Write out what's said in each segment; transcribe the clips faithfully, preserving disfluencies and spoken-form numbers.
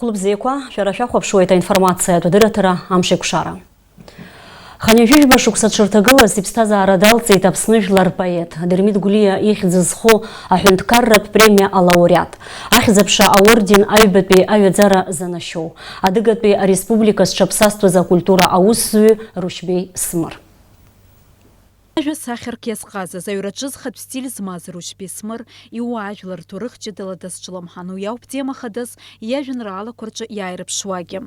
Лыбзиақәа, шәара шәахәаԥшуеит аинформациатә адырраҭара Амшеикәшара. Хынҩажәижәба шықәса дшырҭагылаз иԥсҭазаара далҵит Аԥсны жәлар рпоет. Дырмит Гәлиа ихьӡ зху аҳәынҭқарратә премиа алауреат, Ахьӡ-аԥша аорден аҩбатәи аҩаӡара занашьоу, адыгатәи ареспублика зҽаԥсазтәыз акультура аусзуҩы Рушьбеи Смыр. Ажәа сахьарк иазҟазаз, аҩраҿы зхатә стиль змаз Рушьбеи Смыр иуаажәлар рҭоурых ҷыдала дазҿлымҳан, уи ауп тема хадас иажәеинраалақәа рҿы иааирԥшуагьы.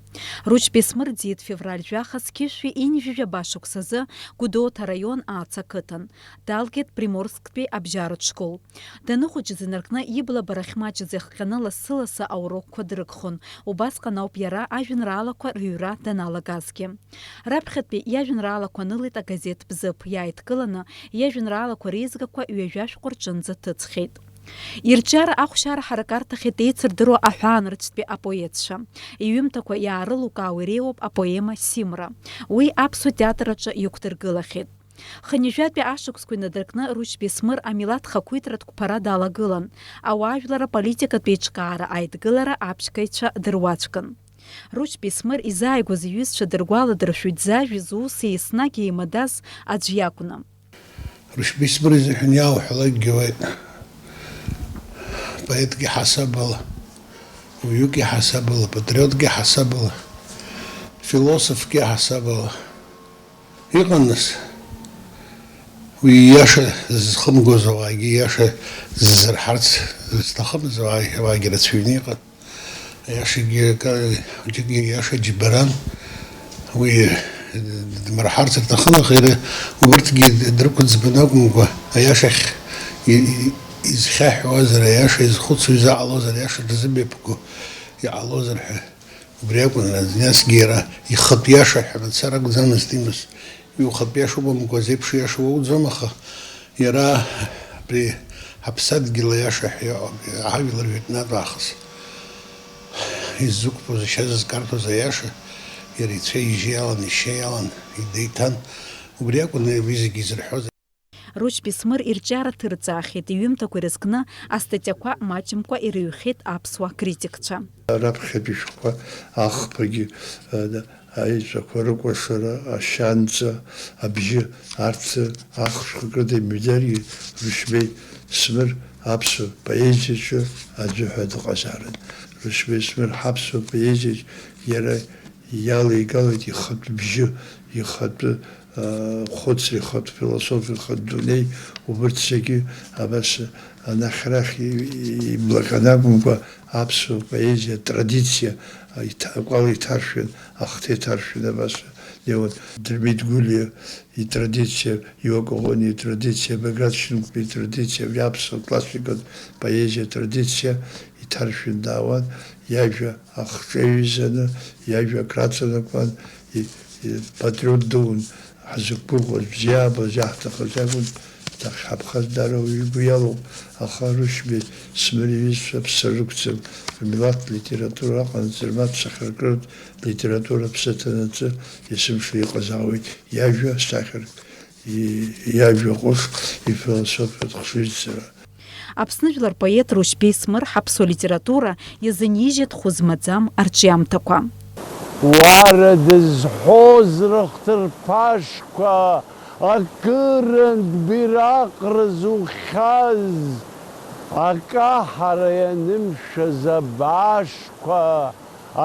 Рушьбеи Смыр диит февраль жәаха зқьышәи ҩынҩажәи жәаба шықәсазы Гәдоуҭа араион Ааца ақыҭан. Далгеит Приморсктәи абжьаратә школ. Даныхәыҷыз инаркны, иблабарахь маҷӡа ихҟьаны лассы-лассы аурокқәа дрыгхон. Убасҟан ауп иара ажәеинраалақәа рыҩра даналагазгьы. Раԥхьатәи иажәеинраалақәа анылеит агазеҭ Бзыԥ, иааидкыланы, иажәеинраалақәа реизгақәа ҩажәа шәҟәы рҿынӡа ҭыҵхьеит. Ирҿиара ахәшьара ҳарак арҭахьеит еицырдыруа аҳәаанырцәтәи апоетцәа. Иҩымҭақәа иаарылукаауа иреиуоуп апоема Симра. Уи аԥсуа театр аҿы иқәдыргылахьеит. Хынҩажәатәи ашықәсқәа инадыркны Рушьбеи Смыр амилаҭ хақәиҭратә қәԥара далагылан, ауаажәлар аполитикатә еиҿкаара аидгылара аԥшьгаҩцәа дыруаӡәкын. Рушьбеи Смыр изааигәаз иҩызцәа дыргәаладыршәоит зажәеи зуси еснагь еимадаз аӡә иакәны. Рушьбеи Смыр изыҳәан иаауҳәалакгьы ауеит. Поетк иҳасабала, уаҩык иҳасабала, патриотк иҳасабала, философк иҳасабала. Иҟан нас. Уи ииаша зхымгоз ауаагьы, ииаша ззырҳарц зҭахымыз ауаа-, ауаагьы рацәаҩны иҟан. Аиашагьы ка-, џьык-, ииаша џьбаран. Уи дмырҳарц рҭахын, аха иара убырҭгьы дрықәӡбан акәымкәа, аиашахь и-, и-, изхьаҳәуазар, аиаша изхәыцуа изаҟалозар, аиаша дырзымҩаԥго иҟалозар ҳәа. Убри акәын, насгьы иара ихатә иаша ҳәа мацара акәӡамызт имаз. Иухатә иаша умамкәа зеиԥш иаша уоуӡом, аха иара абри ҳаԥсадгьыл аиаша ҳәа иҟоуп, ажәлар жәытәнатә аахыс иззықәԥоз, ишьа зызкарҭәоз аиаша, иара ицәа ижьы иалан, ишьа иалан, деиҭан. Убри акәын уи зегьы изырҳәоз. Рушьбеи Смыр ирҿиара ҭырҵаахьеит, иҩымҭақәа ирызкны астатиақәа маҷымкәа ирыҩхьеит аԥсуа критикцәа. Раԥхьатәи шәҟәқәа, ахԥагьы, э, аеҵәақәа рыкәашара, ашьанҵа, абжьы, арҭ ахшәқәа кыдымҩдаргьы, Рушьбеи Смыр аԥсуа поезиаҿы аӡәы ҳәа дыҟазаарын. Рушьбеи Смыр ҳаԥсуа поезиаҿ иара иалеигалеит ихатә бжьы, ихатәы, аа, хәыцра, ихатә философиа, ихатә дунеи, убырҭ зегьы абас анахь-арахь и-, и-, иблаҟьаны акәымкәа, аԥсуа поезиа традициа иҭ-, акәала иҭаршәын, ахҭа иҭаршәын, абас днеиуан. Дырмит Гәлиа итрадициа, Иоко Оно итрадициа, Баграт Шьынқәба итрадициа, абри аԥсуа классикатә поезиа традициа иҭаршәын даауан, иажәа ахҿа иҩызаны, иажәа акраҵанакуан, и-, и-, патриот дуун, ҳзықәгәыӷуаз, бзиа аабаз, иаҳҭахыз акәын, дахьҳаԥхаз даара уаҩы игәы иалоуп, аха Рушьбеи Смыр иҩызцәа ԥсы рықәӡам, рмилаҭ литература аҟанаҵ, рмаҭ сахьаркыратә литература аԥсы ҭанаҵы, есымша иҟазаауеит иажәа асахьарк, и-, иажәа ҟәыш, ифилософиатә хшыҩзцара. Аԥсны жәлар поет Рушьбеи Смыр ҳаԥсуа литература иазынижьит хәы змаӡам арҿиамҭақәа. Уара дызҳәоз рыхҭырԥашқәа, акырынтә бираҟ рызухьаз, акаҳара ианымшәаз абаашқәа,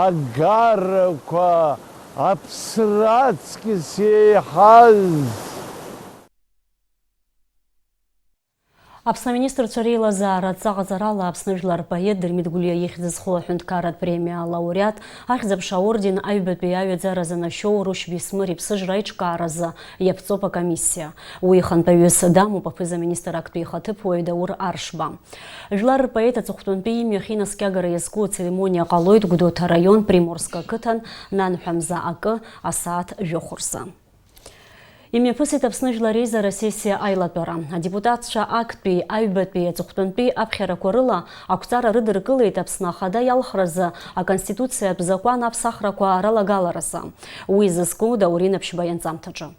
агарақәа, аԥсра аҵкьыс еиҳаз. Аԥсны аминистрцәа реилазаара адҵа ҟаҵарала Аԥсны жәлар рпоет Дырмит Гәлиа ихьӡ зху аҳәынҭқарратә премиа алауреат, Ахьӡ-аԥша аорден аҩбатәи аҩаӡара занашьоу Рушьбеи Смыр иԥсыжра аиҿкааразы иаԥҵоуп акомиссиа. Уи ихантәаҩыс дамоуп аԥыза-министр актәи ихаҭыԥуаҩ Даур Аршба. Жәлар рпоет аҵыхәтәантәи имҩахь инаскьагара иазку ацеремониа ҟалоит Гәдоуҭа араион Приморск ақыҭан, нанҳәамза акы, асааҭ жәохә рзы. Имҩаԥысит Аԥсны Жәлар Реизара асессиа аилатәара. Адепутатцәа актәи, аҩбатәи, аҵыхәтәантәи аԥхьарақәа рыла ақәҵара рыдыркылеит Аԥсны Ахада иалхразы Аконституциатә закәан аԥсахрақәа ралагаларазы. Уи зызку Даур Инаԥшьба ианҵамҭаҿы.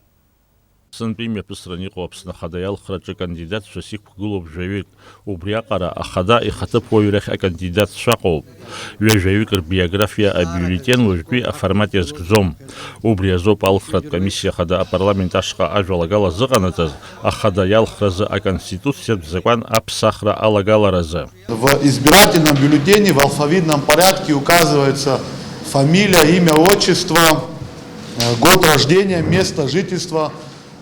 Сынтәа имҩаԥысран иҟоу Аԥсны Ахада иалхраҿы кандидатцәас иқәгылоуп жәаҩык. Убриаҟара Ахада ихаҭыԥуаҩрахь акандидатцәа ыҟоуп. Ҩажәаҩык рбиографиа абиуллетен уажәтәи аформат иазкӡом. Убри азоуп Алхратә комиссиа Ахада апарламент ашҟа ажәалагала зыҟанаҵаз Ахада иалхразы аконституциатә закәан аԥсахра алагаларазы. В избирательном бюллетене в алфавитном порядке указывается фамилия, имя, отчество, э, год рождения, место жительства,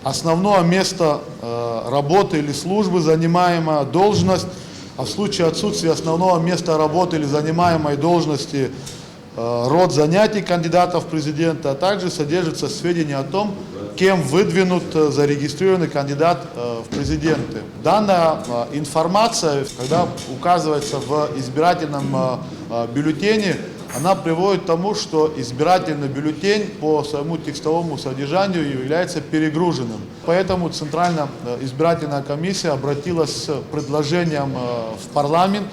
основное место, э, работы или службы, занимаемая должность, а в случае отсутствия основного места работы или занимаемой должности, э, род занятий кандидата в президенты, а также содержатся сведения о том, кем выдвинут, э, зарегистрированный кандидат, э, в президенты. Данная, э, информация, когда указывается в избирательном, э, э, бюллетене, она приводит к тому, что избирательный бюллетень по своему текстовому содержанию является перегруженным. Поэтому Центральная, э, избирательная комиссия обратилась с предложением, э, в парламент,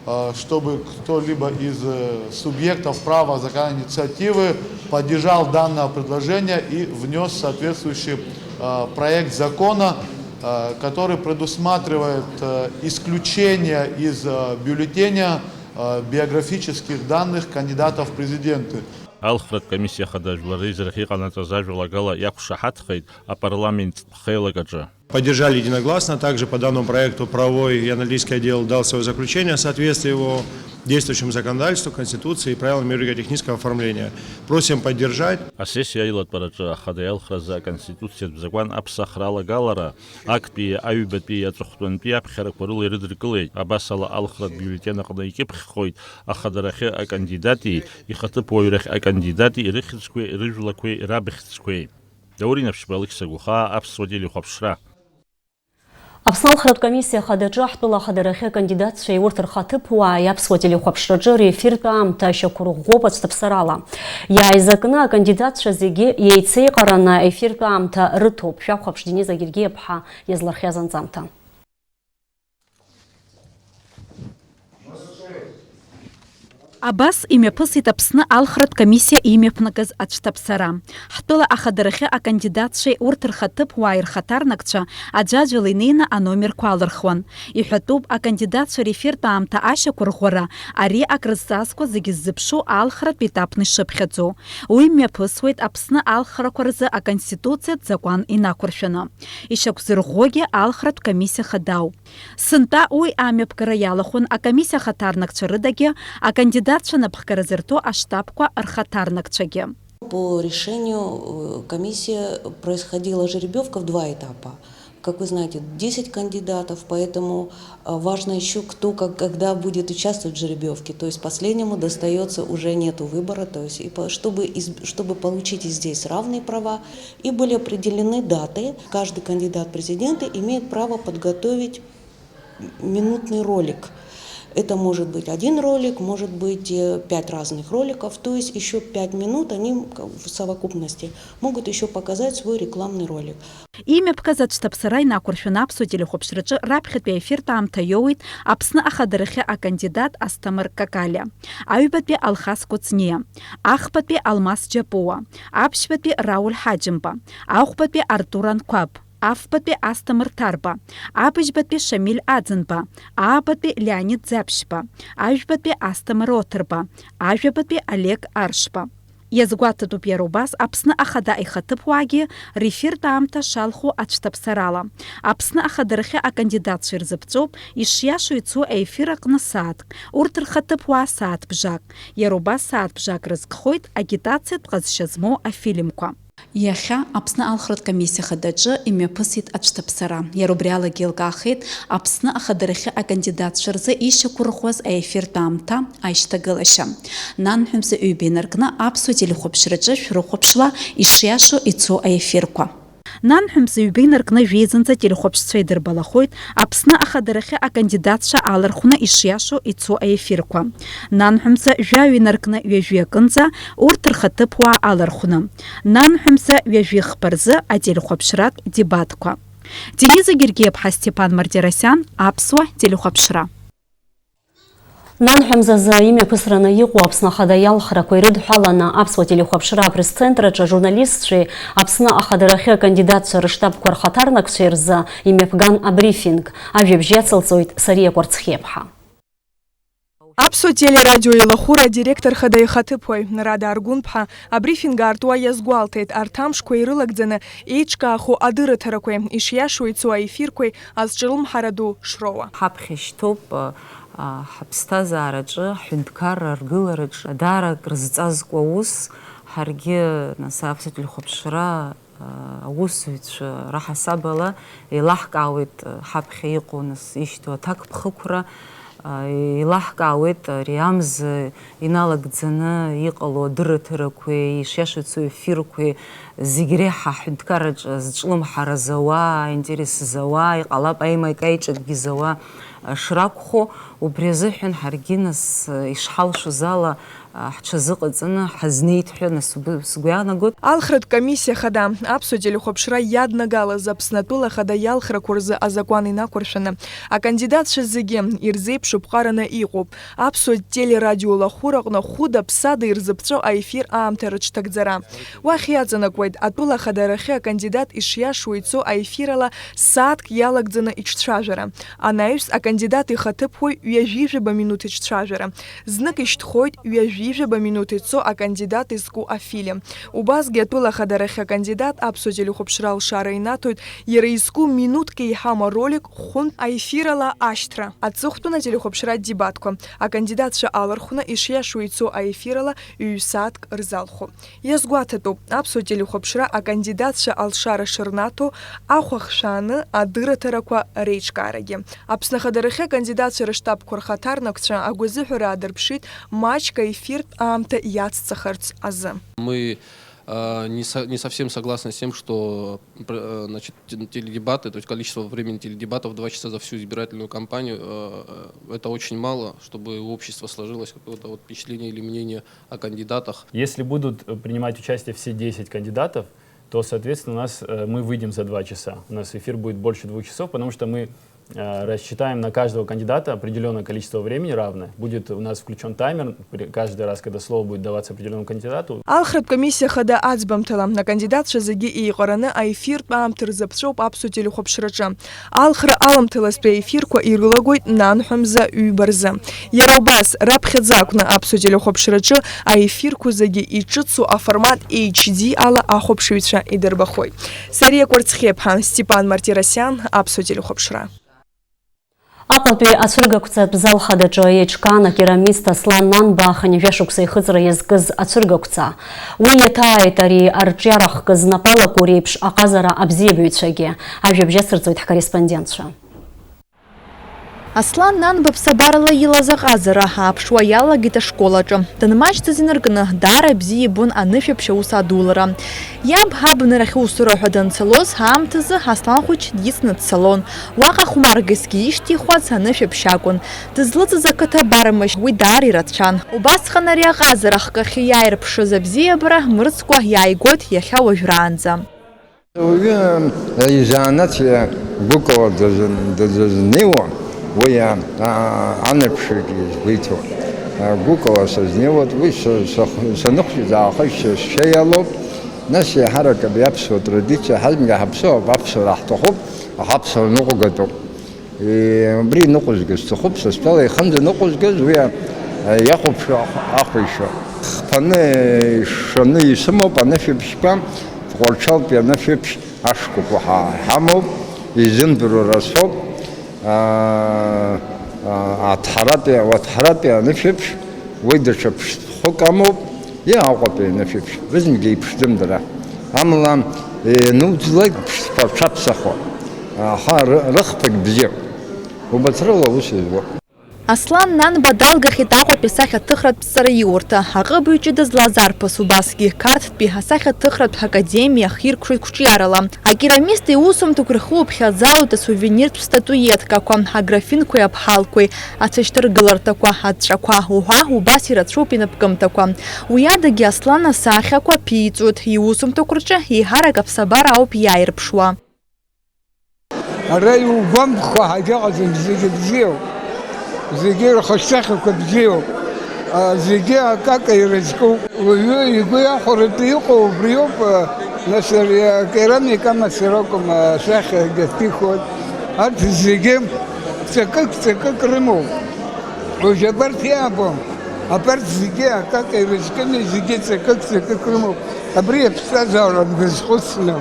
э, чтобы кто-либо из, э, субъектов права законодательной инициативы поддержал данное предложение и внёс соответствующий, э, проект закона, э, который предусматривает, э, исключение из, э, бюллетеня, э, биографических данных кандидатов в президенты. Алхратә комиссиа хада жәлар реизарахь иҟанаҵаз ажәалагала иақәшаҳаҭхеит апарламенттә хеилак аҿы. Поддержали единогласно. Также по данному проекту правовой и аналитический отдел дал своё заключение о соответствии его действующему законодательству, Конституции и правилам юридико-технического оформления. Просим поддержать. Асессиа аилатәараҿы Ахада иалхразы аконституциатә закәан аԥсахра алагалара актәи, аҩбатәи, аҵыхәтәантәи аԥхьарақәа рыла ирыдыркылеит. Абасала, алхратә биуллетен аҟны икьыԥхьхоит ахадарахьы акандидати, ихаҭыԥуаҩрахь акандидати рыхьӡқәеи рыжәлақәеи рабхьӡқәеи. Даур Инаԥшьба, Алықьса Гәыхаа, Аԥсуа телехәаԥшра. Аԥсны алхратә комиссиа ахадаҿы ҳтәыла ахадарахьы акандидатцәеи урҭ рхаҭыԥуааи Аԥсуа телехәаԥшраҿы рефертә аамҭа ашьақәырӷәӷәоуп аҽҭаԥсарала. Иааизакны акандидатцәа зегьы еицеиҟараны аефиртә аамҭа рыҭоуп. Шәахәаԥш, Дениза Гергиаԥҳа иазлырхиаз анҵамҭа. Абас имҩаԥысит Аԥсны алхратә комиссиа имҩаԥнагаз аҽҭаԥсара. Ҳтәыла ахадарахьы акандидатцәеи урҭ рхаҭыԥуааи рхаҭарнакцәа аӡәаӡәала инеины аномерқәа алырхуан. Иҳәатәуп, акандидатцәа рефертә аамҭа ашьақәырӷәӷәара ари акрызҵазкуа зегьы ззыԥшу алхратә етапны ишыԥхьаӡо. Уи мҩаԥысуеит Аԥсны алхрақәа рзы Аконституциатә закәан инақәыршәаны. Ишьақәзырӷәӷәогьы алхратә комиссиа хадауп. Сынтәа уи амҩаԥгара иалахәын акомиссиа ахаҭарнакцәа рыдагьы, акандидатцәа напхгара зырҭо аштабқәа рхаҭарнакцәагьы. По решению, э, комиссия происходила жеребьёвка в два этапа. Как вы знаете, десять кандидатов, поэтому, э, важно ещё, кто как, когда будет участвовать в жеребьёвке. То есть последнему достаётся, уже нету выбора. То есть и по-, чтобы из-, чтобы получить и здесь равные права, и были определены даты. Каждый кандидат в президенты имеет право подготовить минутный ролик. Это может быть один ролик, может быть, э, пять разных роликов, то есть ещё пять минут они, м, к-, в совокупности могут ещё показать свой рекламный ролик. Имҩаԥгаз аҽҭаԥсара инақәыршәаны Аԥсуа телехәаԥшраҿы раԥхьатәи аефиртә аамҭа иоуеит Аԥсны ахадарахьы акандидат Асҭамыр Какалиа, аҩбатәи Алхас Кәыҵниа, ахԥатәи Алмас Џьапуа, аԥшьбатәи Рауль Ҳаџьымба, ахәбатәи Артур Анқәаб, афбатәи Асҭамыр Ҭарба, абыжьбатәи Шамиль Аӡынба, аабатәи Леонид Ӡаԥшьба, ажәбатәи Асҭамыр Оҭырба, ажәабатәи Олег Аршба. Иазгәаҭатәуп иара убас Аԥсны Ахада ихаҭыԥуаагьы рефиртә аамҭа шалху аҽҭаԥсарала. Аԥсны Ахадарахьы акандидатцәа ирзыԥҵәоуп ишиашоу ицо аефир аҟны сааҭк, урҭ рхаҭыԥуаа сааҭ бжак. Иара убас сааҭ бжак рызкхоит агитациатә ҟазшьа змоу афильмқәа. Иахьа Аԥсны алхратә комиссиа хадаҿы имҩаԥысит аҽҭаԥсара. Иара убри алагьы еилкаахеит Аԥсны ахадарахьы акандидатцәа рзы ишьақәырӷәӷәаз аефиртә аамҭа ашьҭагылашьа. Нанҳәа мза ҩба инаркны аԥсуа телехәаԥшраҿы шәрыхәаԥшла ишиашоу ицо аефирқәа. Нанҳәа мза ҩба инаркны жәеизынӡа ателехәаԥшцәа идырбалахоит Аԥсны ахадарахьы акандидатцәа алархәны ишиашоу ицо аефирқәа. Нанҳәа мза жәаҩа инаркны ҩажәи акынӡа урҭ рхаҭыԥуаа алархәны. Нанҳәа мза ҩажәи хԥа рзы ателехәаԥшратә дебатқәа. Дениза Гергиаԥҳа, Степан Мартиросиан, Аԥсуа телехәаԥшра. Нанҳәа мзазы имҩаԥысраны иҟоу Аԥсны Ахада иалхрақәа ирыдҳәаланы Аԥсуа телехәаԥшра апресс-центрраҿы ажурналистцәеи Аԥсны Ахадарахьы акандидатцәа рыштабқәа рхаҭарнакцәеи рзы имҩаԥган абрифинг. Ажәабжь иацылҵоит Сариа Кәарцхиаԥҳа. Аԥсуа телерадио илахәыра адиректор хада ихаҭыԥуаҩ Нарада Аргәынԥҳа абрифинг аартуа иазгәалҭеит, арҭ амшқәа ирылагӡаны еиҿкаахо адырраҭарақәеи ишиашоу ицо аефирқәеи азҿлымҳара ду шроуа. Ҳаԥхьа ишьҭоуп, а, а, ҳаԥсҭазаараҿы, ҳҳәынҭқарра аргылараҿы даара акрызҵазкуа ус, ҳаргьы, нас, аԥсуа телехәаԥшра аусзуҩцәа раҳасабала еилаҳкаауеит ҳаԥхьа иҟоу, нас, ишьҭоу аҭакԥхықәра, еилаҳкаауеит ари амза иналагӡаны иҟало адырраҭарақәеи, ишиашац аефирқәеи, зегь реиҳа ҳҳәынҭқарраҿы зҿлымҳара зауа, аинтерес зауа, иҟалап аимак-аиҿакгьы зауа шракәхо, убри азыҳәан ҳаргьы, нас, ишҳалшоз ала, ҳҽазыҟаҵаны ҳазнеит ҳәа, нас, сгәы, сгәы иаанагоит. Алхратә комиссиа хада, Аԥсуа телехәаԥшра иаднагалаз Аԥснатәыла Ахада иалхрақәа рзы азакәан инақәыршәаны, акандидатцәа зегьы ирзеиԥшу ԥҟараны иҟоуп Аԥсуа телерадио лахәыраҟны хәыда-ԥсада ирзыԥҵәо аефир аамҭа рыҽҭагӡара. Уахь иаҵанакуеит атәыла ахадарахьы акандидат ишиашоу ицо аефирала сааҭк иалагӡаны иҿцәажәара. Анаҩс акандидат ихаҭыԥуаҩ ҩажәижәаба минуҭ иҿцәажәара. Знык ишьҭхоит ҩажәижәаба минуҭ ицо акандидат изку афильм. Убасгьы атәыла ахадарахьы акандидат аԥсуа телехәаԥшра алшара инаҭоит, иара изку минуҭк еиҳам аролик хәынтә аефирала ашьҭра. Аҵыхәтәан ателехәаԥшра адебатқәа, акандидатцәа алархәны ишиашоу ицо аефирала ҩ-сааҭк рзалхуп. Иазгәаҭатәуп, аԥсуа телехәаԥшра акандидатцәа алшара шырнаҭо ахә ахшәааны адырраҭарақәа реиҿкаарагьы. Аԥсны ахадарахьы акандидатцәа рыштабқәа рхаҭарнакцәа агәазыҳәара аадырԥшит маҷк аефиртә аамҭа иацҵахарц азы. Мы, э, не со-, не совсем согласны с тем, что, пр-, э, значит, те-, теледебаты, то есть количество времени теледебатов, два часа за всю избирательную кампанию, э, э, это очень мало, чтобы у общества сложилось какое-то вот впечатление или мнение о кандидатах. Если будут, э, принимать участие все десять кандидатов, то, соответственно, у нас, э, мы выйдем за два часа. У нас эфир будет больше двух часов, потому что мы, э, рассчитаем на каждого кандидата определённое количество времени равное. Будет у нас включён таймер, при-, каждый раз, когда слово будет даваться определённому кандидату. Алхратә комиссиа хада аӡбамҭала, акандидатцәа зегьы еиҟараны аефиртә аамҭа рзаԥҵәоуп аԥсуа телехәаԥшраҿы. Алхра аламҭалазтәи аефирқәа ирылагоит нанҳәа мза ҩба рзы. Иара убас, раԥхьаӡа акәны аԥсуа телехәаԥшраҿы аефирқәа зегьы иҿыцу аформат H D ала ахәаԥшыҩцәа идырбахоит. Сариа Кәарцхиаԥҳа, Степан Мартиросиан, аԥсуа телехәаԥшра. Аҟәатәи ацәыргақәҵатә зал хадаҿы еиҿкаан акерамист Аслан Нанба хынҩажәа шықәса ихыҵра иазкыз ацәыргақәҵа. Уи иаҭааит ари арҿиара хкы знапы алаку реиԥш аҟазара абзиабаҩцәагьы. Ажәабжь ацырҵоит ҳкорреспондентцәа. Аслан Нанба ԥсабарала илаз аҟазара ааԥшуа иалагеит ашкол аҿы. Данмаҷӡаз инаркны, даара бзиа ибон анышәаԥшь аус адулара. Иаб абнарахь усура ҳәа данцалоз аамҭазы Аслан хәыҷ дицны дцалон. Уаҟа хәмаргасгьы ишьҭихуаз анышәаԥшь акәын. Дызлыҵыз ақыҭа Бармашь уи даара ирацәан. Убасҟан ари аҟазара ахкахьы иааирԥшыз абзиабара мырӡкәа иааигоит иахьа уажәраанӡа. Уаҩы изанааҭ гәыкала даз-, дазызнеиуа, уи а-, а-, анарԥшыҩгьы изгәеиҭо. А, гәыкала сазнеиуеит, уи са-, са-, саныхәыҷыз аахыс сшьа иалоуп. Нас еиҳарак абри аԥсуа традициа ҳазмгьы ҳаԥсуа, аԥсуара ҳҭахуп, аха аԥсуара ныҟәгатәуп. Е, убри ныҟәызгаз сҭахуп, са стәала ихынӡа ныҟәызгаз уи а-, а-, иахәаԥшуа ахә-, ахәишьуа. Хԥаны ишаны исымоуп анышәаԥшьқәа, Тҟәарчалтәи анышәаԥшь ашкәакәа ҳа-, ҳамоуп, изымдыруа рацәоуп. А, а, аҭҳаратәи, ауаҭҳаратәи анышәаԥшь, уи даҽа ԥштәхәык амоуп, иа Аҟәатәи анышәаԥшь, рызегьы еиԥшӡам дара. Амала, иануӡлак ԥштәқәа рҽаԥсахуа, аха ры-, рыхԥагь бзиоуп. Убарҭ рыла аус зуа. Аслан Нанба далгахьеит Аҟәатәи асахьаҭыхратә ҵараиурҭа, аҟыбаҩ ҷыда злаз арԥыс, убасгьы Қарҭтәи асахьаҭыхратә академиа ахиркәшоит қәҿиарала. Акерамист иусумҭақәа рхы уԥхьаӡалоит асувениртә статуеткақәа, аграфинқәеи аԥҳалқәеи, ацәашьҭаргыларҭақәа, аҵәҵәақәа уҳәа убас ирацәоуп инапкымҭақәа. Уи адагьы Аслан асахьақәа ԥиҵәоит, иусумҭақәа рҿы еиҳарак аԥсабара ауп иааирԥшуа. Ара иугәамԥхо ҳагьыҟаӡам, зегьы бзиоуп. Зегьы рхаҿсахьақәа бзиоуп, а, зегьы акака ирызкуп. Уаҩы игәы иахәаратәы иҟоу убриоуп, а, нас ари акерамика амацара акәым, асахьа агьатәихуеит. Арҭ зегьы ҵакык-ҵакык рымоуп. Уажә абарҭ иаабом, абарҭ зегьы акака ирызкыми, зегьы ҵакык-ҵакык рымоуп. Абри аԥсҭазаара базхәыцны.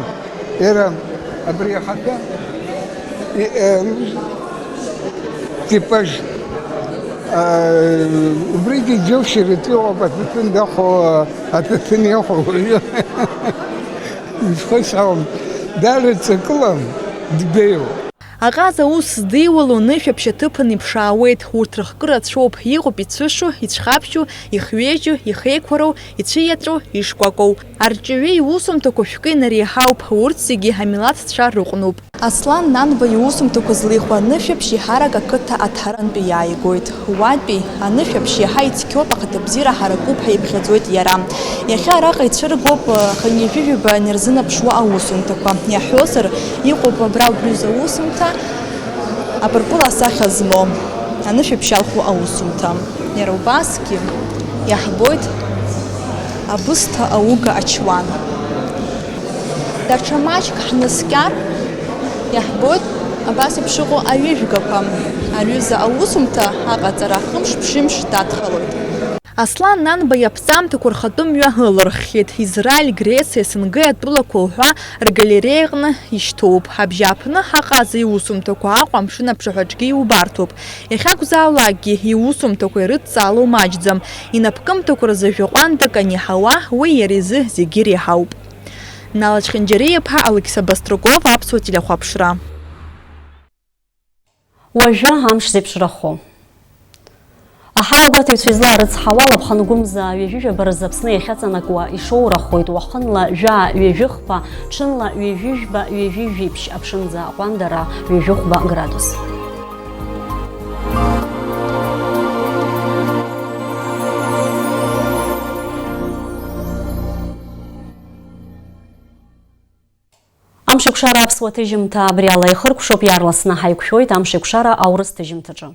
Иара абри ахада, и-, э, типаж, э, убригьы џьоушьартә иҟоуп, аҭаҭын дахәо, аҭаҭын иахәо уаҩы. Изхысҳәаауам, даара ҵакыла дбеиоуп. Аҟаза ус здиуало нышәаԥшь аҭыԥан иԥшаауеит, урҭ рыхкы рацәоуп, иҟоуп ицәышу, ицәхаԥшьу, ихҩежьу, ихеиқәароу, ицәиаҵәу, ишкәакәоу. Арҵаҩы иусумҭақәа шәкы инареиҳауп, урҭ зегьы амилаҭцәа рыҟәнуп. Аслан Нанба иусумҭақәа злихуа анышәаԥшь еиҳарак ақыҭа Аҭҳарантәи иааигоит. Уатәи анышәаԥшь иаҳа ицқьоуп, ахаҭабзиара ҳаракуп ҳәа иԥхьаӡоит иара. Иахьа араҟа ицәыргоуп, э, хынҩажәижәаба инарзынаԥшуа аусумҭақәа. Иаҳҳәозар, иҟоуп абра убри рзы аусумҭа, апырпыл асахьа змоу, анышәаԥшь алху аусумҭа. Иара убасгьы иаҳбоит абысҭа ауга ачуан. Даҽа маҷк ҳнаскьар, иаҳбоит абас еиԥш иҟоу аҩыжәгақәа. Аҩыза аусумҭа аҟаҵара хымш-ԥшьымш дадхалоит. Аслан Нанба иаԥҵамҭақәа рхатәы мҩа ылырххьеит. Израиль, Грециа, СНГ атәылақәа уҳәа ргалереиаҟны ишьҭоуп. Абжьааԥны аҟаза иусумҭақәа Аҟәа амшын аԥшаҳәаҿгьы иубарҭоуп. Иахьакәзаалакгьы иусумҭақәа ирыдҵаало маҷӡам. Инапкымҭақәа рзы жәаҟәандак аниҳауа, уи иара изы зегьы иреиҳауп. Нала Чхинџьариа-иԥа, Алықьса Баструков, Аԥсуа телехәаԥшра. Уажәы амш зеиԥшрахо. Аҳауагәаҭаҩцәа излаарыцҳауа, Лаԥхангәымза ҩажәижәаба рзы Аԥсны иахьаҵанакуа ишоурахоит, уахынла жәаа ҩажәихԥа, ҽынла ҩажәижәба, ҩажәижәиԥшь, аԥшынӡа аҟәандара ҩажәихәба градус. Амшеикәшара аԥсуа ҭыжьымҭа абри ала ихыркәшоуп, иаарласны ҳаиқәшәоит Амшеикәшара аурыс ҭыжьымҭаҿы.